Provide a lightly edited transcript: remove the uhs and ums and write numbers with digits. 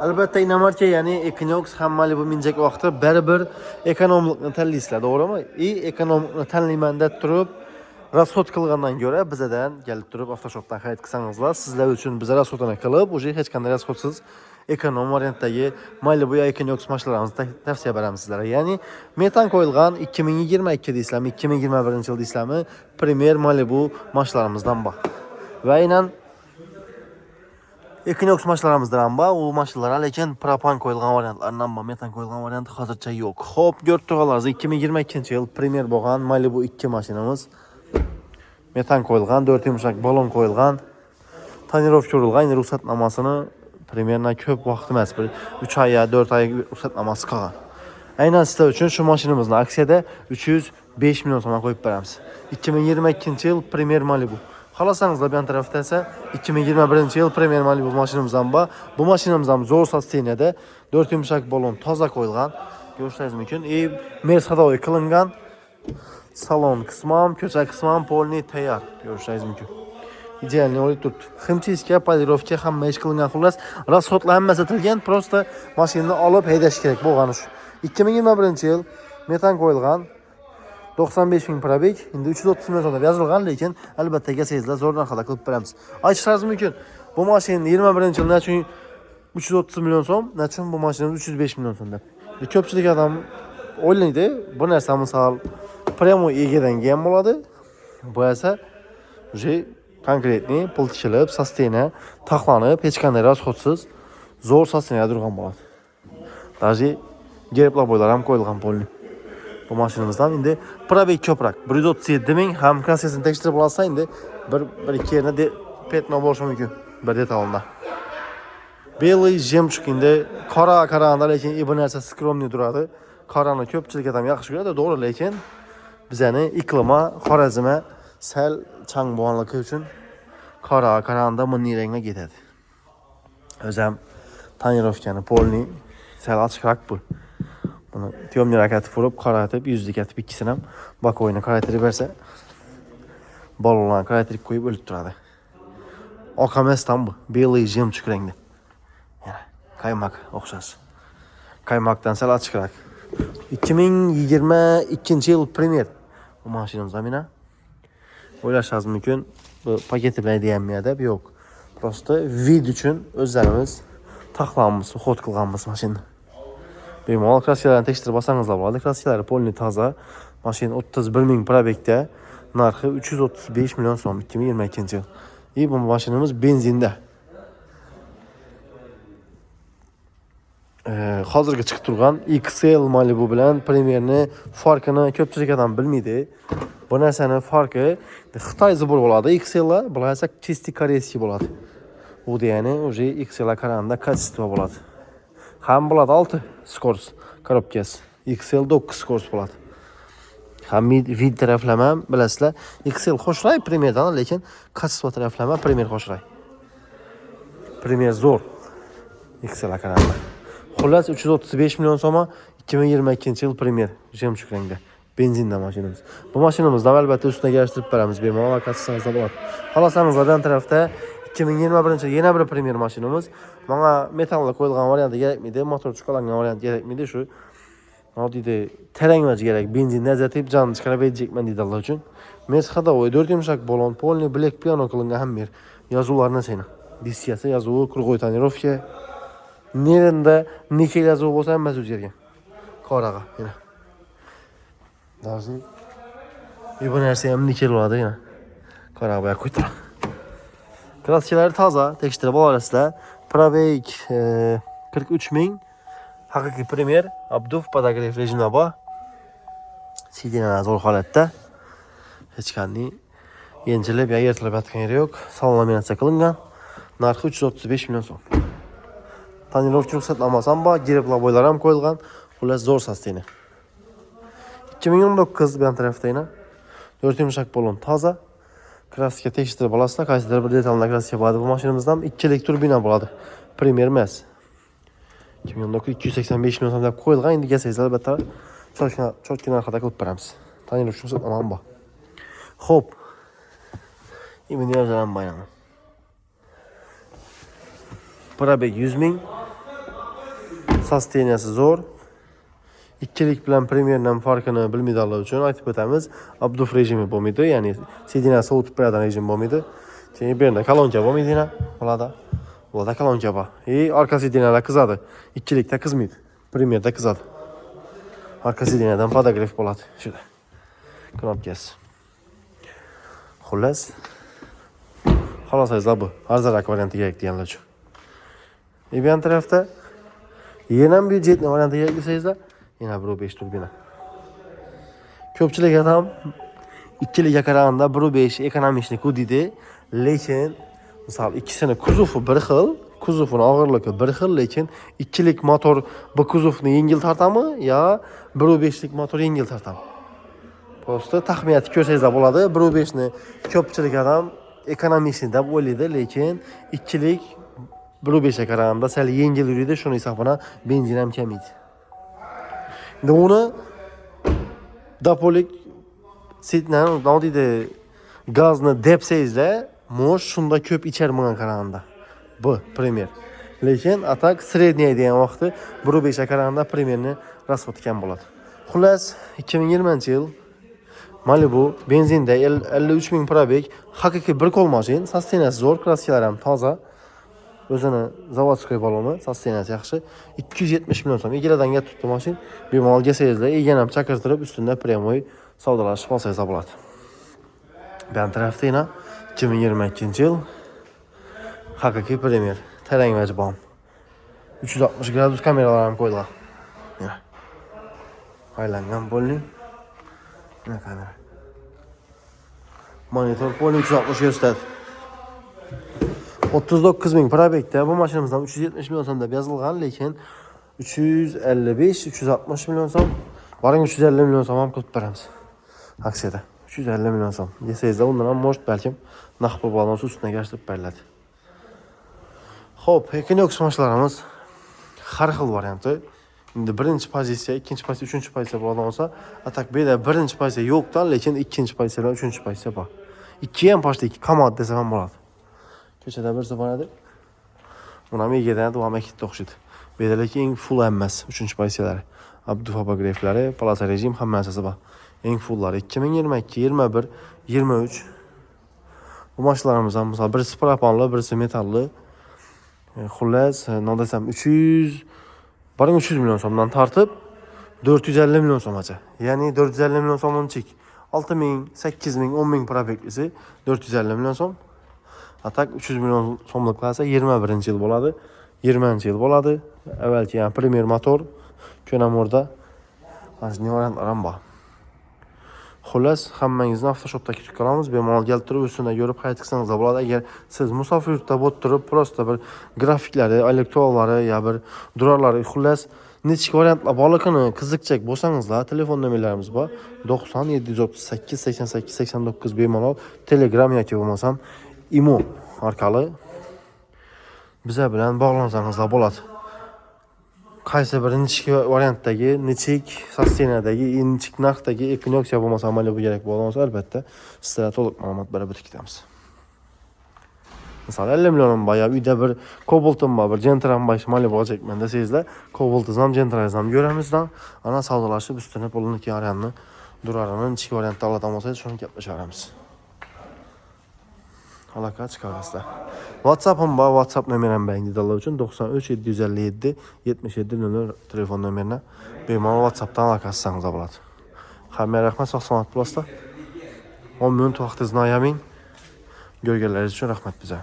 Albatta иномарка, ya'ni Equinox ham Malibu minjak vaqti baribir ekonomlikni tanlaysizlar, to'g'rimi? И ekonomlikni tanlayman deb turib расход qilgandan ko'ra bizadan kelib turib avtoshopdan xarid qilsangizlar, sizlar uchun biz расход ini qilib, уже hech qanday расход siz ekonom variantdagi Malibu ya Equinox mashinalarimizni tavsiya beramiz sizlarga. Ya'ni metan qo'yilgan 2022 deysizlarmi, 2021 yil deysizlarmi, Premier, Malibu mashinalarimizdan bor. Va aynan Equinox mashinalarimizdan ham bor. U mashinalar lekin propan qo'yilgan variantlaridan bor, metan qo'yilgan varianti hozircha yo'q. Xo'p, ko'rib turganlaringiz 2022 yil Premier bo'lgan Malibu 2 mashinamiz. Metan qo'yilgan, 4 yumshoq balon qo'yilgan. Tonirovka urilgan, endi ruxsatnomasini примерно ko'p vaqt emas, bir 3 oy ya 4 oy ruxsatnomasi qolgan. Aynan sizlar uchun shu mashinamizni aksiyada 305 million so'mga qo'yib beramiz. 2022 yil Premier, Malibu. Xohlasangizlar, bu tarafda esa 2021 yil Premier, Malibu mashinamiz ham bor. Bu mashinamiz ham zo'r состояние da, 4 yumshoq balon toza qo'yilgan. Ko'rishingiz mumkin. И Mercedes ходовой qilingan. Salon qismi ham, ko'cha qismi ham полный tayyor. Ko'rishingiz mumkin. Идеальный o'lib turibdi. Химчистка, полировка hamma ish qilingan, xullas, расход lar hammasi etilgan, просто mashinani olib haydash kerak bo'lgani shu. 2021 yil, metan qo'yilgan, 95 ming пробег, endi 330 million so'm deb yozilgan, lekin albatta kelsangizlar zo'r narxda qilib beramiz. Aytishingiz mumkin, bu mashina 21 yil nechun 330 million so'm, nechun bu mashinamiz 305 million so'm deb. Ko'pchilik odam o'ylaydi, bu narsa misol прямой egadan kelgan bo'ladi. Bu esa уже конкретный pul tikilib, состояние taxlanib, hech qanday расход siz zo'r состояние turgan bo'ladi. Даже герб лобовой lar ham qo'yilgan полный. Bu mashinamizdan endi пробег ko'proq. 137 ming, ham краска sini tekshirib olsa, endi bir ikki yerida пятно bo'lishi mumkin bir detalida. Белый жемчуг, endi qora qaraganda lekin bu narsa скромный turadi. Qorani ko'pchilik odam yaxshi ko'radi, to'g'ri, lekin bizani iqlima, Xorazmga sal chang bo'lganligi uchun qora qaraganda bunday rangga ketadi. O'zi ham тонировка ni полный sal ochiqroq bu. Buni темный rakatib urib, qaratib, yuzlik etib ikkisini ham боковой ni qaraytirib bersa, balonlarni qaraytirib qo'yib o'lib turadi. Oq emas tam bu, белый жемчуг rangda. Yana qaymoq o'xshash. Qaymoqdan sal ochiqroq. 2022 yil Premier. Bu mashinamiz mana. O'ylashingiz mumkin, bu paketi bilan deganmi deb, yo'q. Просто вид uchun o'zlarimiz taxlanmiz, уход qilganmiz mashinani. Bemalol краска larni tekshirib olsangizlar bo'ladi. Краска lari полный toza. Mashina 31 ming пробег da, narxi 335 million so'm, 2022 yil. И bu mashinamiz benzinda. Hozirgi chiqib turgan XL, Malibu bilan Premierni farqini ko'pchilik odam bilmaydi. Bu narsani farqi Xitoy сбор bo'ladi XL, bular esa чистый корейский bo'ladi. U degani уже XL qaraganda качество bo'ladi. Ham bo'ladi 6 скорость коробка si. XL 9 скорость bo'ladi. Ham вид taraflama bilasizlar, XL xo'shroq Premierdan, lekin качество taraflama Premier xo'shroq. Premier zo'r XL qaraganda. Xullas, 335 million so'ma, 2022 yil Premier, жемчуг rangda. Benzinda mashinamiz. Bu mashinamizni albatta ustuna kelishtirib beramiz. Bemalol aloqa bo'ladi. Xohlasangiz, bu tarafda 2021 yil yana bir Premier mashinamiz. Mana metallda qo'yilgan varianti kerakmidi, motor chiqalangan variant kerakmidi, shu nima deydi, tarangmaj kerak, benzinni ajratib jonni chiqarib berjakman deydi uchun. Mes ходовой, 4 yumshoq balon, полный black piano qilingan hamma yer. Yozuvlarni seni. Diskasi, yozuvi, круговой тонировка. Nerenda nikel yozuvi bo'lsa, hammasi o'zgargan. Qoraga yana. Даже и bu narsa ham nikel bo'ladi yana. Qora boya qo'yib turadi. Краска lari toza, tekshirib olasizlar. Пробег 43 ming. Haqiqiy Premier, обдув, подогрев rejimi bor. Сиденья zo'r holatda. Hech qanday yenchilib yo yirtilib yotgan yeri yo'q. Salon ламинация qilingan. Narxi 335 million so'm. Тонировка ruxsatnomasi ham bor, герб лобовой lar ham qo'yilgan. Xullas, zo'r состояние. 2019 bu tarafda yana 4 yumshoq balon toza. Краска tekshirib olasizlar. Qaysidir bir detalda краска bo'ladi. Bu mashinamizda ham 2lik turbina bo'ladi. Premier emas. 2019, 285 million so'm deb qo'yilgan. Endi kelsangiz, albatta чётко чётко narxida qilib beramiz. Tonirovka ruxsatnoma ham bor. Xo'p. Именно yozilgan bayram. Пробег 100 ming. Состояния si zo'r. Ikkilik bilan Premierdan farqini bilmaydiganlar uchun aytib o'tamiz. Обдув rejimi bo'lmaydi, ya'ni сиденье sovutib beradigan rejim bo'lmaydi. Keyin bu yerda kolonka bo'lmaydi yana, bularda. Bularda kolonka bor. И orqa сиденье lar qizadi. Ikkilikda qizmaydi. Premierda qizadi. Orqa сиденье dan подогрев bo'ladi shuda. Knopkasi. Xullas, xohlasangizlar bu arzonroq varianti kerak deganlar uchun. И bu yon tarafda yana ham бюджетный varianti kerak desangizlar, yana 1.5 turbina. Ko'pchilik odam ikkilikka qaraganda 1.5 экономичный ku deydi, lekin misol ikkisini kuzovi bir xil, kuzovini og'irligi bir xil, lekin ikkilik motor bu kuzovni yengil tortami yo 1.5lik motor yengil tortami? Просто taxmin etib ko'rsangizlar bo'ladi. 1.5 ni ko'pchilik odam экономичный deb o'ylaydi, lekin ikkilik 1.5 ga qaraganda sal yengil yuradi, shuni hisobidan benzin ham kamaydi. Endi uni depolik nima deydi, gazni debsangizlar, может shunda ko'p ichar bunga qaraganda. Bu Premier. Lekin а так средний degan vaqti 1.5 ga qaraganda Premierni расход kam bo'ladi. Xullas, 2020-yil Malibu benzinda 53 ming пробег, haqiqiy bir qo'l mashin, состояния si zo'r, краска lari ham toza. O'zini заводской baloni, состояния si yaxshi. 270 million so'm. Egalardan turibdi mashin. Bemalol kelsangizlar, egani ham chaqirtirib, ustida прямой savdolashib olsangizlar bo'ladi. Bu yon tarafda yana 2022-yil haqiqiy Premier, tarang vajbon. 360 gradus kameralar ham qo'yilgan. Mana. Aylangan полный. Mana kamera. Monitor полный 360 ko'rsatadi. 39 ming пробег da bu mashinamizdan 370 million so'm deb yozilgan, lekin 355, 360 million so'm, boring 350 million so'm ham qilib beramiz. Aksiyada 350 million so'm desangizlar, undan ham может balkim naqd pul bo'lgan bo'lsa ustidan kelishtirib beriladi. Xo'p, Equinox mashinalarimiz har xil varianti. Endi birinchi pozitsiya, ikkinchi pozitsiya, uchinchi pozitsiya bo'lgan bo'lsa, а так bu yerda birinchi pozitsiya yo'qdan, lekin ikkinchi pozitsiya bilan uchinchi pozitsiya bor. Ikki ham почти ikki qamot desam ham bo'ladi. Ko'chada birsi bor edi. Uni ham egadan bu ham ikkita o'xshaydi. Bu yerda lekin eng full emas, uchinchi pozitsiyalari. Обдув обогрев lari, полоса rejim hamma narsasi bor. Eng fulllari 2022, 21, 23. Bu mashinalarimiz ham misol birisi propanli, birisi metalli. Xullas, nima desam 300 boring 300 million so'mdan tortib 450 million so'mgacha. Ya'ni 450 million so'mchik 6 ming, 8 ming, 10 ming пробег lisi 450 million so'm. А так 300 million so'mlik qilsa 21 yil bo'ladi. 20 yil bo'ladi. Avvalgi yani Premier motor Ko'namurda mana shunday variantlar ham bor. Xullas, hammangizni avtoshopda kutib qolamiz. Bemalol kelib turib, ustida ko'rib xarid qilsangiz bo'ladi. Agar siz musofir yurtda bo'lib turib, просто bir grafiklari, elektrollari yo bir durarlari, xullas, nechta variantlar borligini qiziqchak bo'lsangizlar, telefon nomerlarimiz bor. 90 738 88 89 bemalol Telegram yoki bo'lmasam Imo orqali biza bilan bog'lansangizlar bo'ladi. Qaysi bir nechki variantdagi, nechik состояния dagi, nechik narxdagi Equinox yo bo'lmasa Malibu kerak bo'lgan bo'lsa, albatta sizlarga to'liq ma'lumot berib o'tib ketamiz. Misol 50 millionim bor, yo uyda bir Cobaltim bor, bir Gentra'm bor, Malibu olacakman desangizlar, Cobaltingizni ham, Gentra'ngizni ham ko'ramizdan, ana savdolashib ustini pulini variantni, durarini nechik variantda oladigan bo'lsangiz, shuni gaplashaveramiz. Aloqa chiqarasizlar. WhatsApp'im bor, WhatsApp nomerim bor deganlar uchun 93 757 77 00 telefon nomerine bemalol WhatsAppdan aloqa qilsangiz bo'ladi. Hammaga rahmat, sog' salomat bo'lasizlar. 10 minut vaqtingizni ayamang. Ko'rganlaringiz uchun rahmat biza.